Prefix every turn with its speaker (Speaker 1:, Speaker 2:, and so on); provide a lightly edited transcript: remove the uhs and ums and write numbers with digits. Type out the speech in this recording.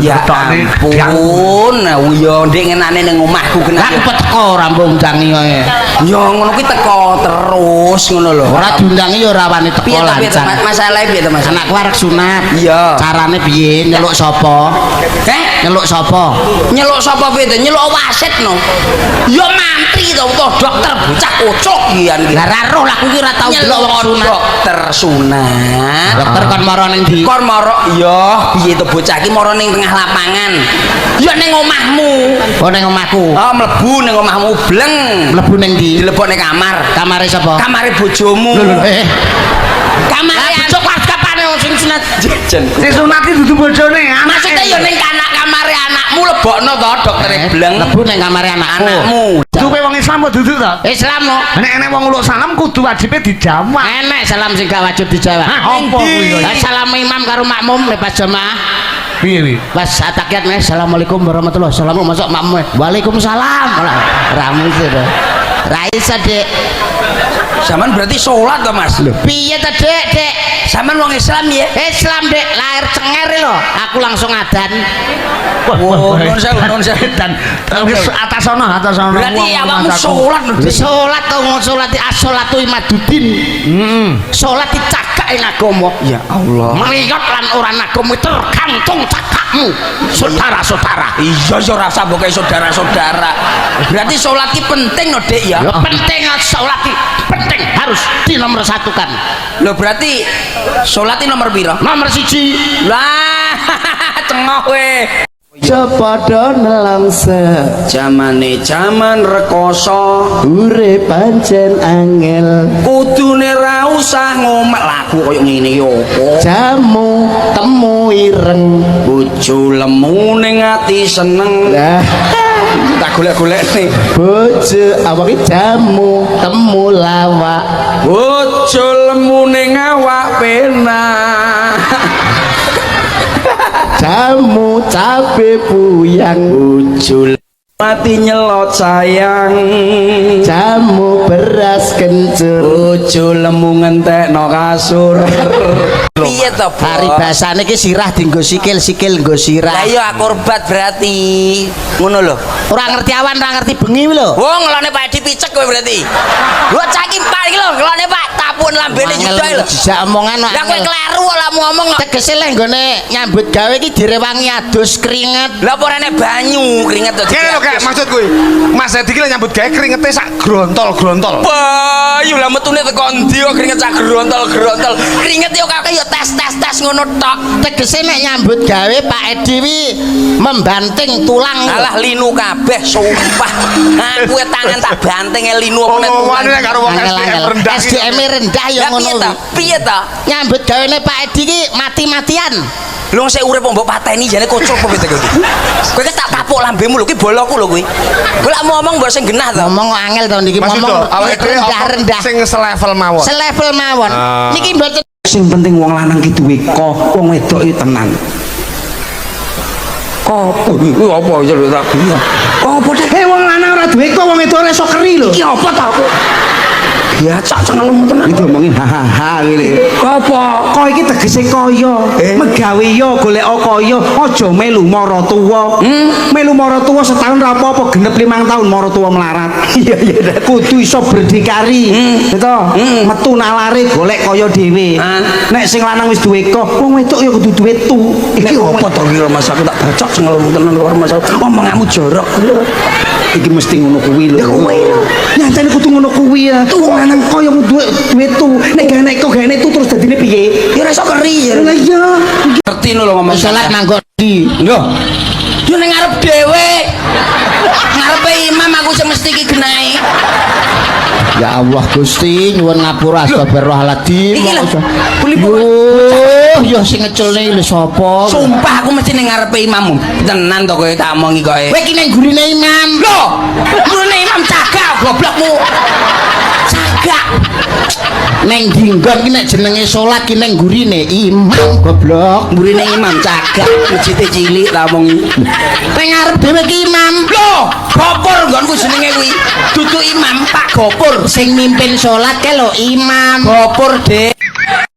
Speaker 1: Ya ampun, yo ndek ngenane ning omahku kena.
Speaker 2: Lah kok teko ora mbok undangi wae.
Speaker 1: Yo ngono kuwi teko terus ngono lho.
Speaker 2: Ora diundangi yo ora wani teko
Speaker 1: Piye to, piye to,
Speaker 2: lancar.
Speaker 1: Masalahe piye to, Mas?
Speaker 2: Anakku arek sunat.
Speaker 1: Iya.
Speaker 2: Carane piye? Nyeluk sapa?
Speaker 1: Eh?
Speaker 2: Nyeluk sapa?
Speaker 1: Nyeluk sapa piye to? Nyeluk wasit no. Yo mantri to utawa dokter bocah kocok iki iki.
Speaker 2: Lah ra roh lah aku ki ora tau delok
Speaker 1: Nyeluk
Speaker 2: wong sunat.
Speaker 1: Dokter sunat.
Speaker 2: Dokter kon mara ning ndi?
Speaker 1: Kon moro iya, piye to bocah iki moro ning tengah lapangan. Ya ning omahmu.
Speaker 2: Oh, ning omahku.
Speaker 1: Oh, mlebu ning omahmu bleng.
Speaker 2: Mlebu ning ndi?
Speaker 1: Dilebokne kamar.
Speaker 2: Kamare sapa?
Speaker 1: Kamare bojomu.
Speaker 2: Lho lho eh.
Speaker 1: Kamare
Speaker 2: Lah bocok lah kapane wong sing sunat?
Speaker 1: Jen.
Speaker 3: Sing sunat iki dudu bojone, anake.
Speaker 1: Maksudnya ya ning kanak kamare anakmu lebokno to doktere bleng.
Speaker 2: Mlebu ning kamare anakku.
Speaker 1: Anakmu.
Speaker 3: Dudu kowe wong Islam kok dudu to?
Speaker 2: Islam no.
Speaker 3: Nek enek wong uluk salam kudu wajibe dijawab.
Speaker 2: Enek salam sing gak wajib dijawab.
Speaker 3: Hah, apa kuwi?
Speaker 2: Lah salam imam karo makmum nek pas jamaah.
Speaker 3: Piye kuwi?
Speaker 2: Pas atahiyat nih, "Assalamualaikum warahmatullahi wabarakatuh." Masuk makmum. "Waalaikumsalam." Lah ramu itu to. Ra iso, Dik.
Speaker 1: Sampeyan berarti sholat to, Mas?
Speaker 2: Piye to, Dik? Dik.
Speaker 1: Sampeyan wong Islam ya?
Speaker 2: Islam, Dik, lahir cenger lho. Aku langsung adan.
Speaker 3: Wah,
Speaker 1: Oh, nuwun sewu, nuwun sewu.
Speaker 3: Dan wis atas ana, atas ana.
Speaker 1: Berarti awakmu sholat lho, Dik.
Speaker 2: Salat to wong salat as-sholatu imadudin.
Speaker 3: Heeh.
Speaker 2: Salat dicagak ing agama.
Speaker 1: Ya Allah.
Speaker 2: Mliyot lan ora agama tergantung cagakmu, saudara-saudara.
Speaker 1: Iya ya rasa mbok saudara-saudara. Berarti sholat ki penting no, Dik ya.
Speaker 2: Ya penting salat ki penting harus dinomorsatukan.
Speaker 1: Lho berarti sholat ki nomor piro?
Speaker 2: Nomor 1.
Speaker 1: Lah, cengoh kowe.
Speaker 4: Padha nelangsa.
Speaker 1: Jamane jaman rekoso,
Speaker 4: urip pancen angel.
Speaker 1: Kudune ra usah ngomek lagu koyo ngene yo apa?
Speaker 4: Jamu temu ireng.
Speaker 1: Bojo lemu ning ati seneng.
Speaker 4: Lah
Speaker 1: tak golek-golek nih.
Speaker 4: Bojo awake jamu temu lawak.
Speaker 1: Bojo lemu ning awak penak.
Speaker 4: Jamu cabe puyang.
Speaker 1: Bojo mati nyelot sayang.
Speaker 4: Jamu beras kencur.
Speaker 1: Bojo lemu ngentekno kasur. Piye to, Bo?
Speaker 2: Paribasane ki sirah dienggo sikil, sikil nggo sirah.
Speaker 1: Lah iya akorbat berarti. Ngono lho.
Speaker 2: Ora ngerti awan, ora ngerti bengi kuwi lho.
Speaker 1: Wong ngelone Pak Edi picek kowe berarti. Lho cah iki Pak iki lho, ngelone Pak tapun lambene
Speaker 2: Angel
Speaker 1: yuda lho.
Speaker 2: Jejak omongan kok.
Speaker 1: Lah kowe
Speaker 2: Angel.
Speaker 1: kleru kok lamu ngomong kok.
Speaker 2: Tegese leh nggone nyambut gawe iki direwangi adus keringet.
Speaker 1: Lah apa ora enek banyu keringet to.
Speaker 5: Kene lho kayak maksud kuwi. Mas Edi ki lek nyambut gawe keringete sak grontol-grontol.
Speaker 1: Bayu lah metune teko endi kok keringet sak grontol-grontol. Keringet yo kakek yo tes tes tes ngono tok.
Speaker 2: Tegese nek nyambut gawe Pak Edi wi membanting tulang.
Speaker 1: Alah linu kabeh sumpah. Aku e tangan tak banting e linu apa nek
Speaker 5: Omongane nek karo wong
Speaker 2: Angel,
Speaker 5: SDM
Speaker 2: angel.
Speaker 5: rendah iki.
Speaker 2: SDM rendah ya
Speaker 1: Lah
Speaker 2: ngono
Speaker 1: piye ta?
Speaker 2: kuwi.
Speaker 1: Piye ta?
Speaker 2: Nyambut gawene Pak Edi ki mati-matian.
Speaker 1: Lho sik urip kok mbok pateni jane kocok apa piye kowe iki? Kowe iki tak tapuk lambemu lho, ki boloku lho kuwi. Kowe lak mau ngomong mbok sing genah to.
Speaker 2: Ngomong kok angel to niki
Speaker 5: Mas
Speaker 2: ngomong
Speaker 5: Yudo, awake dhewe
Speaker 2: rendah
Speaker 5: apa
Speaker 2: rendah.
Speaker 5: sing selevel mawon.
Speaker 2: Selevel mawon.
Speaker 5: Ah.
Speaker 2: Niki mboten
Speaker 6: Sing penting wong lanang ki duwe ko, wong wedok iki tenan. Apa iki apa ya lho tak bingung. Apa deh?
Speaker 4: Eh, wong lanang ora duwe ko, wong wedok ora iso keri lho.
Speaker 6: Iki apa ta aku? Ya cak cengelmu tenan.
Speaker 4: Iki diomongin hahaha ngene.
Speaker 6: Apa?
Speaker 4: Ko iki tegese kaya, megawe yo golek kaya, aja melu maratuwa. Melu maratuwa setahun ra apa-apa, genep 5 tahun maratuwa melarat.
Speaker 6: Iya iya.
Speaker 4: Kudu iso berdikari. Gitu. Metu nalare golek kaya dhewe.
Speaker 1: Ah.
Speaker 4: Nek sing lanang wis duwe ko, wong wedok ya kudu duwe tu.
Speaker 6: Iki apa to iki Mas aku tak bacok cengelmu tenan luar Mas. Omonganmu jorok.
Speaker 4: Iki mesti ngono kuwi lho.
Speaker 6: Ya kuwi lho.
Speaker 4: Nyatane kudu ngono kuwi ya. Wong lanang kaya duwe duwe tu. Nek gak nek kok gak nek tu terus dadine piye?
Speaker 1: Ya ora iso keri ya.
Speaker 4: Lah iya.
Speaker 1: Ngerti lho ngomong.
Speaker 2: Salat manggon di.
Speaker 1: Lho. Yo ning ngarep dhewe. Ngarepe imam aku sing mesti iki genahe.
Speaker 2: Ya Allah Gusti, nyuwun ngapura astagfirullahaladzim.
Speaker 1: Iki lho,
Speaker 2: Yo, yo sing ngeculne lho sapa?
Speaker 1: Sumpah aku mesti ning ngarepe imammu. Tenan to kowe tak omongi kowe.
Speaker 2: Kowe iki ning gurine imam.
Speaker 1: Lho, gurune imam cagak goblokmu. Cagak.
Speaker 2: Neng dinggon ki nek jenenge salat ki ning gurine imam goblok.
Speaker 1: Gurine imam cagak, masjide cilik tak omongi.
Speaker 2: Ning ngarep dhewe ki imam.
Speaker 1: Lho, Gopur nggonku jenenge kuwi. Dudu imam, Pak Gopur.
Speaker 2: Sing mimpin salat ke lho imam.
Speaker 1: Gopur, Dik.